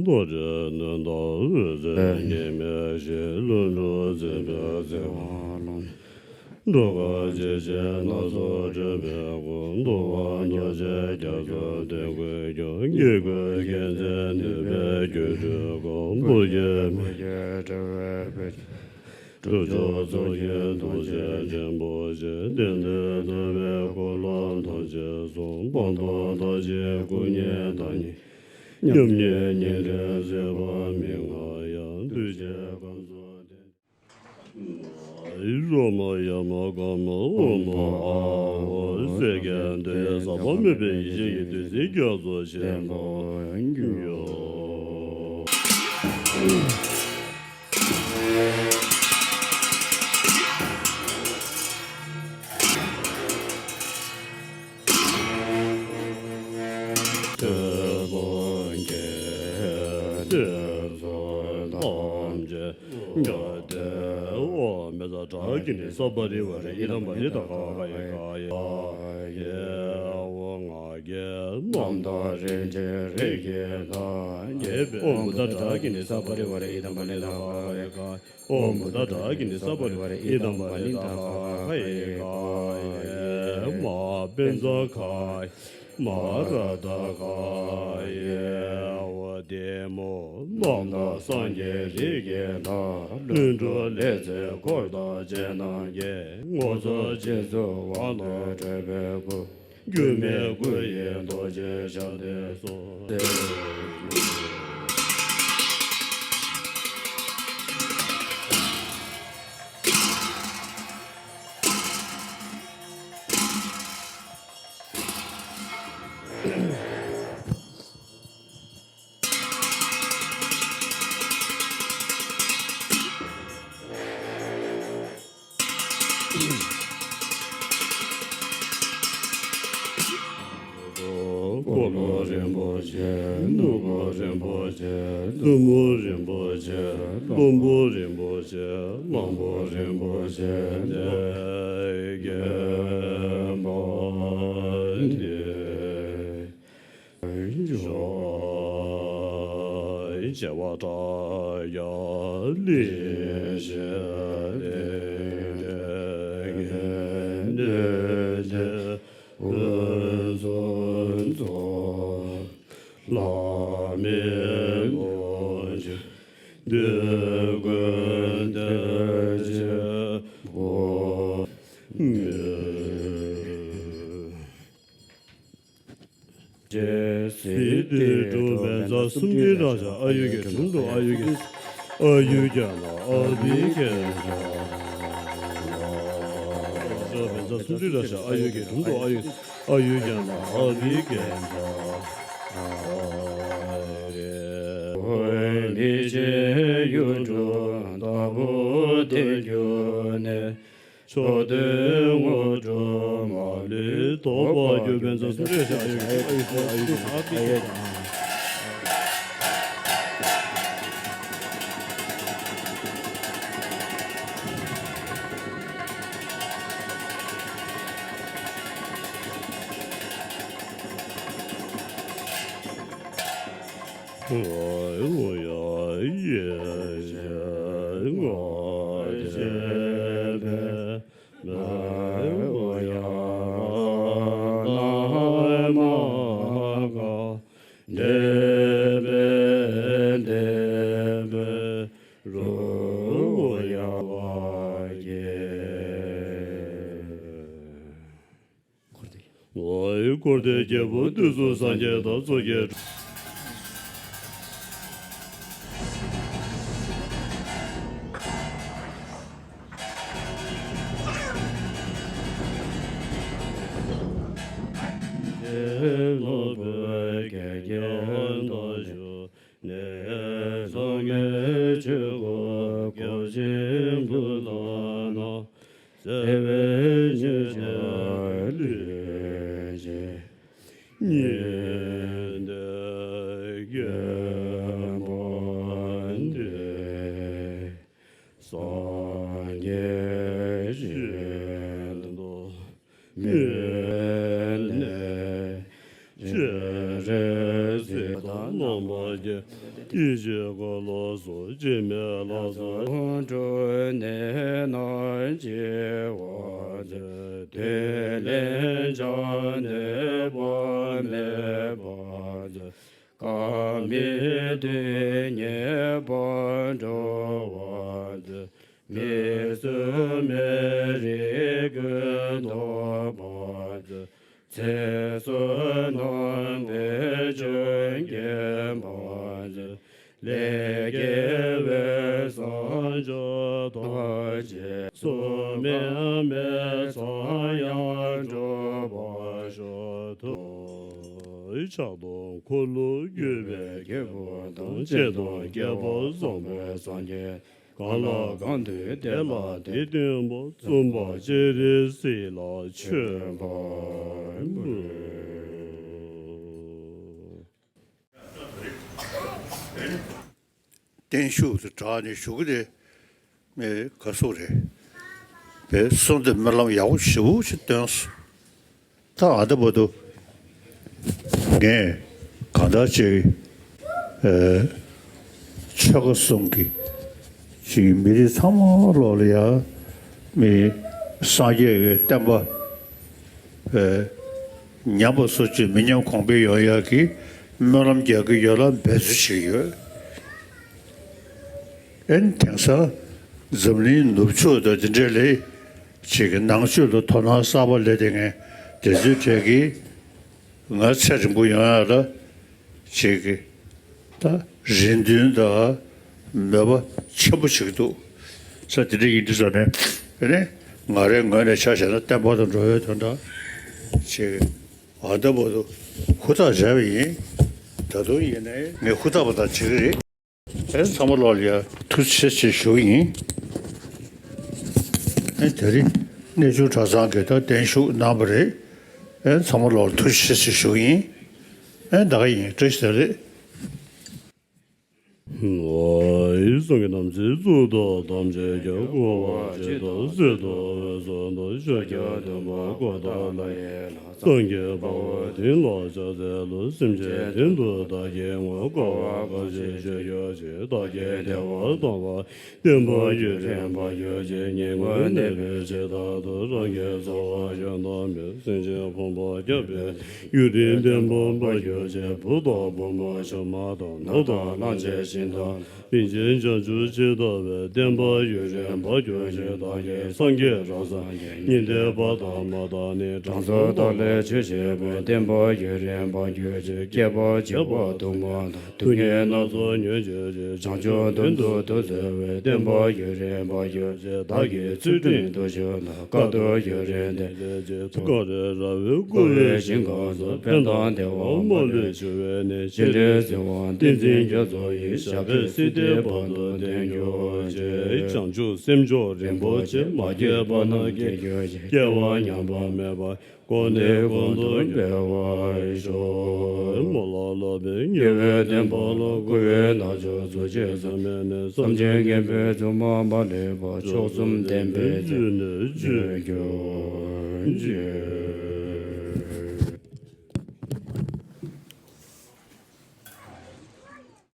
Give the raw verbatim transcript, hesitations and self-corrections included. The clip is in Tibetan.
རྡོ་རྗེ་སྣོད་དང་འོད་ཟེར་གཉིས་མེད་བཞི། ལྷུན་གྲུབ་འཛིན་པའི་བརྩེ་བ་ཀློང་། འགྲོ་ཀུན་འཇིགས་བྱེད་སྣ་ཚོགས་སྒྲིབ་པའི་སྒོ། འདུལ་བ་མདོ་ཆེན་རྒྱ་མཚོ་དོན་ཀུན་ཀྱང་། དགེ་ཀུན་མཁྱེན་བརྩེ་ནུས་པའི་སྒྱུ་འཕྲུལ་ཀུན། བུ་སྐྱེས་མོ་སྐྱེས་འབྲེལ་བའི་བུ་སྐྱེས། སྒྲུབ་ཕྱོགས་རྫོགས་བྱེད་རྡོ་རྗེ་ཆེན་པོ་ཆེ། བདེན་དོན་རྟོགས་པའི་འཁོར་ལོ་ཐམས་ཅད་གསུམ། སྤངས་རྟོགས་མཐར་ཕྱིན་སྐུ་གཉིས་བདག་ཉིད། མཉམ་ཉིད་ཉིད་དེ་སྲིད་པ་མི་མངའ་ཡང་། འདུས་བྱས་ཁམས་གསུམ་དེ། རོ་མ་ཡ་མ་ག་མ་འོ་མ་ཨ་འོ། སེ་གེ་འདོད་ཡོན་ཟག་པ་མེད་པའི་ཡེ་ཤེས་ཀྱི་བདུད་རྩི་རྒྱ་མཚོ་ཆེན་པོ་ཡོད། ཐོས་པ་མཁྱེན། དེ་ཚོ་ཐམས་ཅད་ཡོད་དེ། ཨོཾ་མེ་ཙ་བཛྲ་གི་ནི་ས་པ་རི་ཝཱ་རེ་ཨི་དམ་པ་ཎི་ཏ་ཁ་ཡེ་ཁ་ཡེ། ཨོཾ་ང་རྒྱལ་རྣམ་དག་རིན་ཆེན་རིགས་ཀྱི་བདག་ཉིད། ཨོཾ་བུདྡྷ་བཛྲ་གི་ནི་ས་པ་རི་ཝཱ་རེ་ཨི་དམ་པ་ཎི་ཏ་ཁ་ཡེ་ཁ་ཡེ། ཨོཾ་བུདྡྷ་བཛྲ་གི་ནི་ས་པ་རི་ཝཱ་རེ་ཨི་དམ་པ་ཎི་ཏ་ཁ་ཡེ་ཁ་ཡེ། མ་པཉྩ་ཁ་ཡེ། མ་རཀྟ་ཁ་ཡེ། ཨོཾ་བདེ་མོ་རྣམ་དག་སངས་རྒྱས་རིགས་ཀྱི་བདག་ལྷུན་གྲུབ་ལྷ་རྫས་འཁོར་དང་བཅས་རྣམས་ཀྱི། ངོ་མཚར་སྤྱན་གཟིགས་དབང་དུ་ཁྲིད་པའི་སྐུ། སྒྱུ་མའི་སྐུ་ཡི་རྡོ་རྗེ་ཞབས་བརྟན་སོགས། འཁོར་ལོ་རིན་པོ་ཆེ། ནོར་བུ་རིན་པོ་ཆེ། བཙུན་མོ་རིན་པོ་ཆེ། སྡོང་པོ་རིན་པོ་ཆེ། གླང་པོ་རིན་པོ་ཆེ། འདི་སྐྱེ་བ་དྲག་ཡང་ལེགས་བཤད་ལས་འདས་ངན་འདས་ལས་འོད་སྲུང་ཚོགས། ལྷ་མིའི་ལོངས་སྤྱོད་འདོད་ཀུན་དེར་བྱེད་པོ། ཞེས་ཟེར་ཏེ་གྲུབ་པའི་མཛའ་སུམ་ཅུའི་རང་བཞིན་ཨ་ཡུལ་གྱི་དྲུང་དུ་ཨ་ཡུལ་གྱི་ཨ་ཡུལ་རྒྱ་ན་ཨ་བི་ཀེ་ཛ། གྲུབ་པའི་མཛའ་སུམ་ཅུའི་རང་བཞིན་ཨ་ཡུལ་གྱི་དྲུང་དུ་ཨ་ཡུལ་ཨ་ཡུལ་རྒྱ་ན་ཨ་བི་ཀེ་ཛ། འདི་ཕྱི་ཡུལ་དྲུག་བདག་པོ་དེར་གྱུར་ནས། ཕྱོགས་དུས་དངོས་གྲུབ་མ་ལུས་ཐོབ་པར་གྱུར་པའི་མཛའ་སུམ་ཅུ་ཞབས་ཀྱི་ཨ་ཡུལ་ཨ་ཡུལ་ཨ་ཡུལ། འཁོར་འདས་རྒྱལ་པོ་དུས་གསུམ་སངས་རྒྱས་དང་མཚོ་སྐྱེས། ནོར་བུ་གན་རྐྱལ་དང་བཞུགས་ནས། ཚང་མས་ཆོས་གོས་ སྐྱེ་འཆི་འཁོར་ལོ་སོགས་འཆི་མེད་ལྷ་ཚོགས། ཁོང་ཁྲོ་ནད་ན་འཆི་བ་ཚོས། དུས་ལན་ཆགས་ནུས་པ་མེད་པ་ཚོས། ཀ་མེད་དུས་ཉེས་པ་འགྲོ་བ་ཚོས། མི་བསོད་མའི་རིགས་ཀུན་ཐོབ་པ་ཚོས། ཚེ་བསོད་ནམས་པའི་ཆོས་མཁྱེན་པ་ཚོས། ལས་དགེ་བའི་བསམ་བྱ་ཐམས་ཅད་བསོད་ནམས་མེད་ཙམ་ཡང་འགྲུབ་པར་ཤོག། ཕྱག་དང་འཁོར་ལོ་བརྒྱུད་པའི་རྒྱལ་པོ་དང་། བྱེ་བ་བརྒྱ་པ་བསམ་པའི་སངས་རྒྱས། གང་ལ་གང་འདུལ་བདེ་ལ་བདེ་སྟོན་པ། བཙུན་པ་སྤྱན་རས་གཟིགས་ལ་མཆོད་པར་འབུལ། བརྟན་བཞུགས་དེ་དྲག་ནས་བཞུགས་ཀྱི་རེད། མི་ག་སོགས་རེད། བས་གསུང་དེ་སྨོན་ལམ་ཡག་པོ་ཞེ་པོ་ཅིག་བཏོན་སོང་། ད་ཨ་ད་བར་དུ་ངས་གང་ལྟར་ཅིག་ཨེ་ཆོལ་ཁ་གསུམ་གྱི་ཅིག་མི་རིགས་ཚང་མ་ལོག་ལ་ཡ་མི་སངས་རྒྱས་ཀྱི་བསྟན་པ་ཨེ་ཉམས་པ་སོགས་ཀྱི་མི་ཉམས་གོང་འཕེལ་ཡོང་ཡག་གི་སྨོན་ལམ་རྒྱག་གི་ཡོད་ལ་འབད་རྩོལ་བྱེད་ཀྱི་ཡོད། ཨེ་དེང་སང་འཛམ་གླིང་ནུབ་ཕྱོགས་དང་དེ་འདྲ་ལས་ཅིག་གི་ནང་ཆོས་ལ་དོ་སྣང་གསར་པ་སླེབས་དེ་ངས་དེ་ཚོའི་གྲས་ཀྱིས་ང་ཚེ་རིང་པོ་ཡོང་ཡག་ལ་ཅིག་གི་ད་རེ་འདུན་དང་མོས་པ་ཆེན་པོ་བྱེད་ཀྱི་འདུག་ས། དེ་འདྲ་ཡིན་དུས་ཙམ་ནས་ཨེ་ནས་ང་རའི་ངོས་ནས་ཆ་བཞག་ན་བསྟན་པ་དང་འགྲོ་བའི་དོན་དག་ཅིག་ཨ་ད་བར་དུ་ཧུར་ཐག་བྱས་པ་ཡིན། ད་དུང་ཡིན་ནའི་ངས་ཧུར་ཐག་པ་དང་བྱེད་ཀྱི་རེད། ཨེ་ཚང་མ་ལོག་ལ་ཡ་ཐུགས་རྗེ་ཆེ་ཞུ་གི་ཡིན། ཨེ་དེ་རིང་གནས་ཆུང་གྲྭ་ཚང་གི་ད་གདན་ཞུ་གནང་བ་རེད། ཨེ་ཚང་མ་ལོག་ལ་ཐུགས་རྗེ་ཆེ་ཞུ་གི་ཡིན། ཨེ་ད་ག་ཡིན། བཀྲ་ཤིས་བདེ་ལེགས། ཨེ་སངས་རྒྱས་རྣམས་ཀྱི་གཙུག་ཏོར་ཐམས་ཅད་ཀྱང་། བསྐོར་བ་ཇི་ལྟར་གསེར་ཏོག་འོད་སུ་འདུ། ཕྱོགས་བརྒྱད་ལྡན་པ་འཁོར་དང་ལྷ་ཡི་ལྷ། སངས་རྒྱས་དཔའ་བོས་དེང་ལ་ཕྱག་འཚལ་ལོ། སེམས་ཅན་དོན་དུ་བདག་གིས་བསྔོས། བསྐལ་པ་འགའ་ཞིག་མཆོད་གྱུར་ཅིག། བདག་གིས་བདེ་བ་དམ་པ་བསྟན་པ་ཡུན་རིང་བར་གྱུར་ཅིག། ཉེ་སྔོན་གནས་པའི་ཕྱི་དག་ཏུ། རང་གི་འཚོ་བ་གཞན་དང་མེད། སེམས་ཅན་ཕོངས་པར་བསྐྱབ་པའི། ཡུན་རིང་བརྟན་པ་འབར་གྱུར་ཅིག། བུ་དང་བུ་མོ་ཆུང་མ་དང་། ནོར་དང་གླང་ཆེན་ཤིང་དང་། རིན་ཆེན་བྱང་ཆུབ་ཇི་ལྟ་བའི། བསྟན་པ་ཡུན་རིང་འབར་གྱུར་ཅིག། བདག་གིས་སངས་རྒྱས་རང་སངས་རྒྱས། ཉན་ཐོས་པ་དང་མ་དང་ནི། དྲང་སྲོང་དག་ལས་ཆོས་བྱེད་པའི། བསྟན་པ་ཡུན་རིང་འབར་གྱུར་ཅིག། བསྐལ་པ་བྱེ་བ་དུ་མ་དང་། དུས་ངན་སྣ་ཚོགས་མྱུར་གྱུར་ཅིག། བྱང་ཆུབ་དོན་དུ་ཐུགས་བརྩེ་བའི། བསྟན་པ་ཡུན་རིང་འབར་གྱུར་ཅིག། བདག་གིས་ཚུལ་ཁྲིམས་དུ་བཞུགས་ན། དཀའ་ཐུབ་ཡུན་རིང་བརྟན་གྱུར་ཅིག། ཀ་ར་ར་བའི་བསྐོར་བའི་ཞིང་ཁམས་སུ། ཕན་དང་བདེ་བ་མ་ལུས་འབྱུང་བའི་གནས། སྤྱན་རས་གཟིགས་དབང་བསྟན་འཛིན་རྒྱ་མཚོ་ཡི། ཞབས་པད་སྲིད་མཐའི་བར་དུ་བརྟན་གྱུར་ཅིག། བྱང་ཆུབ་སེམས་མཆོག་རིན་པོ་ཆེ། མ་སྐྱེས་པ་རྣམས་སྐྱེ་གྱུར་ཅིག། སྐྱེ་བ་ཉམས་པ་མེད་པར། གོང་ནས་གོང་དུ་འཕེལ་བར་ཤོག། མོ་ལ་ལ་བའི་དགེ་བའི་བསྟན་པ་ལ། བསྐུལ་བའི་རྣལ་འབྱོར་རྫོགས་བྱེད་ཟབ་མོའི་གནས། བསམ་གྱིས་མཁྱེན་པའི་མཛུབ་མོ་མ་ལུས་པ། མཆོག་གསུམ་ལྡན་པའི་བརྩེ་ནས་མཆོད་གྱུར་ཅིག།